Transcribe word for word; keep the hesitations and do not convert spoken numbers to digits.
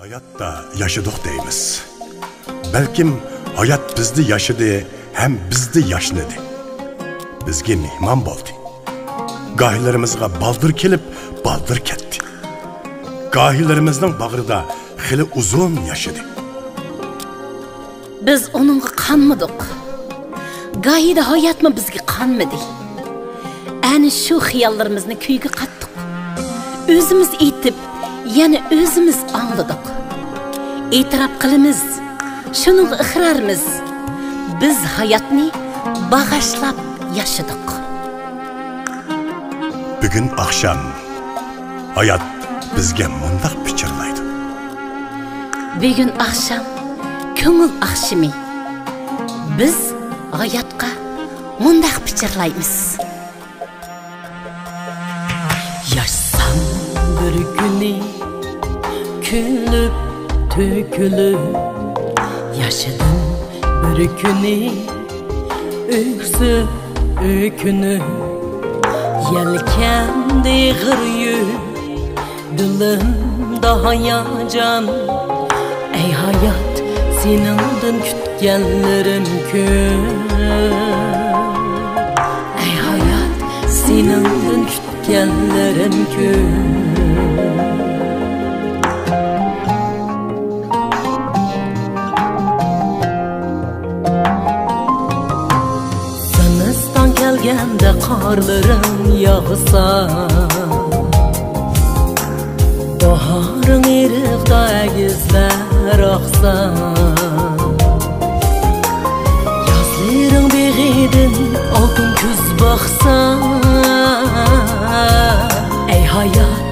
ھاياتتا ياشىدۇق دەيمىز. بەلكىم ھايات بىزدە ياشىدى ھەم بىزدە ياشنىدى. بىزگە مېھمان بولدى. گاھىلىرىمىزغا بالدۇر كېلىپ، بالدۇر كەتتى. گاھىلىرىمىزنىڭ باغرىدا خېلى ئۇزۇن ياشىدى. بىز ئۇنىڭغا قانمىدۇق. گاھىدا ھاياتمۇ بىزگە قانمىدى. ئەنە شۇ خىياللىرىمىزنى كۈيگە قاتتۇق. ئۆزىمىز ئېيتىپ، يەنە ئۆزىمىز ئاڭلىدۇق. ئېتىراپ قىلىمىز، شۇنىڭغا ئىقرارمىز. بىز ھاياتنى باغاشلاپ ياشىدۇق. بۈگۈن ئاخشام ھايات بىزگە مۇنداق پىچىرلايدۇ. بۈگۈن ئاخشام كۆڭۈل ئاخشىمى. بىز ھاياتقا مۇنداق پىچىرلايمىز. ياشىسام بىر كۈنى كۈلۈپ، تۆكۈلۈپ، ياشىدىم بىر كۈنى ئۆكسۈپ، ئۆكۈنۈپ، يەلكەندە ئېغىر يۈك، دىلىمدا ھاياجان. ئەي ھايات، سېنىڭدىن كۈتكەنلىرىم كۆپ. ئەي ھايات، سېنىڭدىن كۈتكەنلىرىم كۆپ. زىمىستان كەلگەندە قارلىرىڭ ياغسا، باھارىڭ ئېرىقتا ئەگىزلەر ئاقسا، يازلىرىڭ بېغىدىن ئالتۇن كۈز باقسا، ئەي ھايات،